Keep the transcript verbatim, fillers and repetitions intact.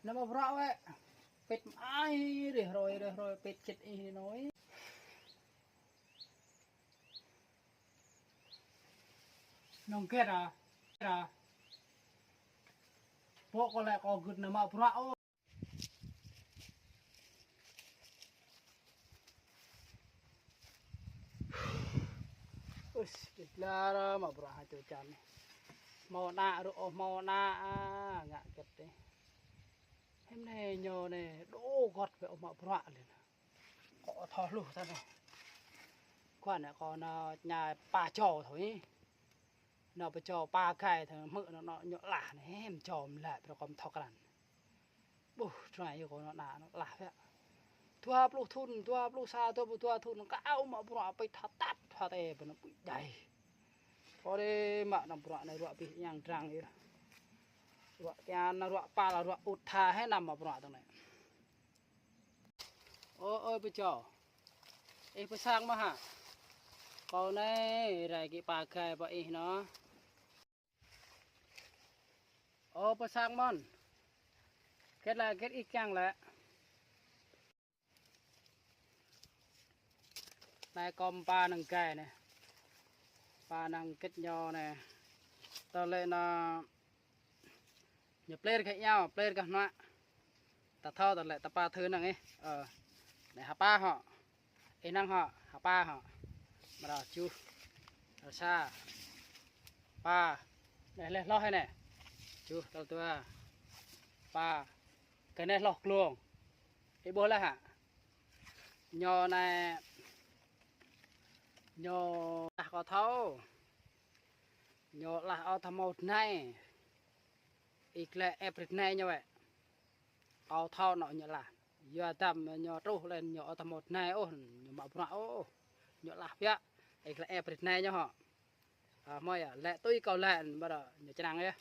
Nă mă bruă wĕ. Pĭt ai rĕh roi rĕh roi pĭt čĭt ih nôi. Nong gĕt a. Gĕt a. Pô kâo lĕ kâo gưt nă mă bruă ôh. Ui, pĭt la ră mă bruă hă čô čan. Hmâo ană rŏ ôh hmâo ană a, ngă gĕt dih. Hĭm anai ñu anai, dŏ gŏt wĕ ôh mă bruă lĕ. Kâo thâo hluh tơ anai. Kâo anai kâo nao ñai pa čô thâo ih. Nao pa čô pa gai thâo hmư̆ nao nao ñu lah anai, hĭm čô mlĕ, brơi kâo thâo krăn. Ƀuh, tơlơi yơh kâo nao ană nao lah wĕ. Dua pluh thŭn, dua pluh sa, dua pluh dua thŭn, kâo mă bruă pĭt tha tat, tha tê, bơnă pĭt dai. Kâo dih mă nă bruă anai ruă pih yang drang yơh. Ruă kian, ruă pal, ruă ŭt tha, hĭ năm mă bruă tơ anai. Ơ, ơi, pơ čô. Ih pơ sang mơ̆n hă? Kâo anai rai kĭ pa gai pơ ih nă. Ơ, pơ sang mơ̆n. Gĕt lĕ, gĕt ih kiăng lĕ. Anai kâo mă pa năng gai anai. Pa năng gĕt ñu anai. Tơlơi nă Ñu plĕr gah iâu, plĕr gah hnuă. Ta thâo ta lĕ ta pa thơ năng ih. Ơ. Anai ha pa hŏ. Ih năng hŏ, ha pa hŏ. Mă ră juh. Ră sa. Pa. Anai leh hloh anai. Juh tal dua. Pa. Kơ anai hloh glông. Ih ƀuh leh hă. Ñu anai. Ñu lah kâo thâo. Ñu lah ôh tơhmâo tơnai. Ih glaĭ ĕp rit anai ñu wĕ. Kâo thâo nă ñu lah. Yua dăm ñu truh lĕ ñu ôh tơhmâo tơnai ôh, ñu mă bruă ôh. Ñu lah biă. Ih glaĭ ĕp rit anai ñu hŏ. Ơ, hmâo yơh, lĕ tui kâo lĕ, ƀă dŏ, ñu črang yơh.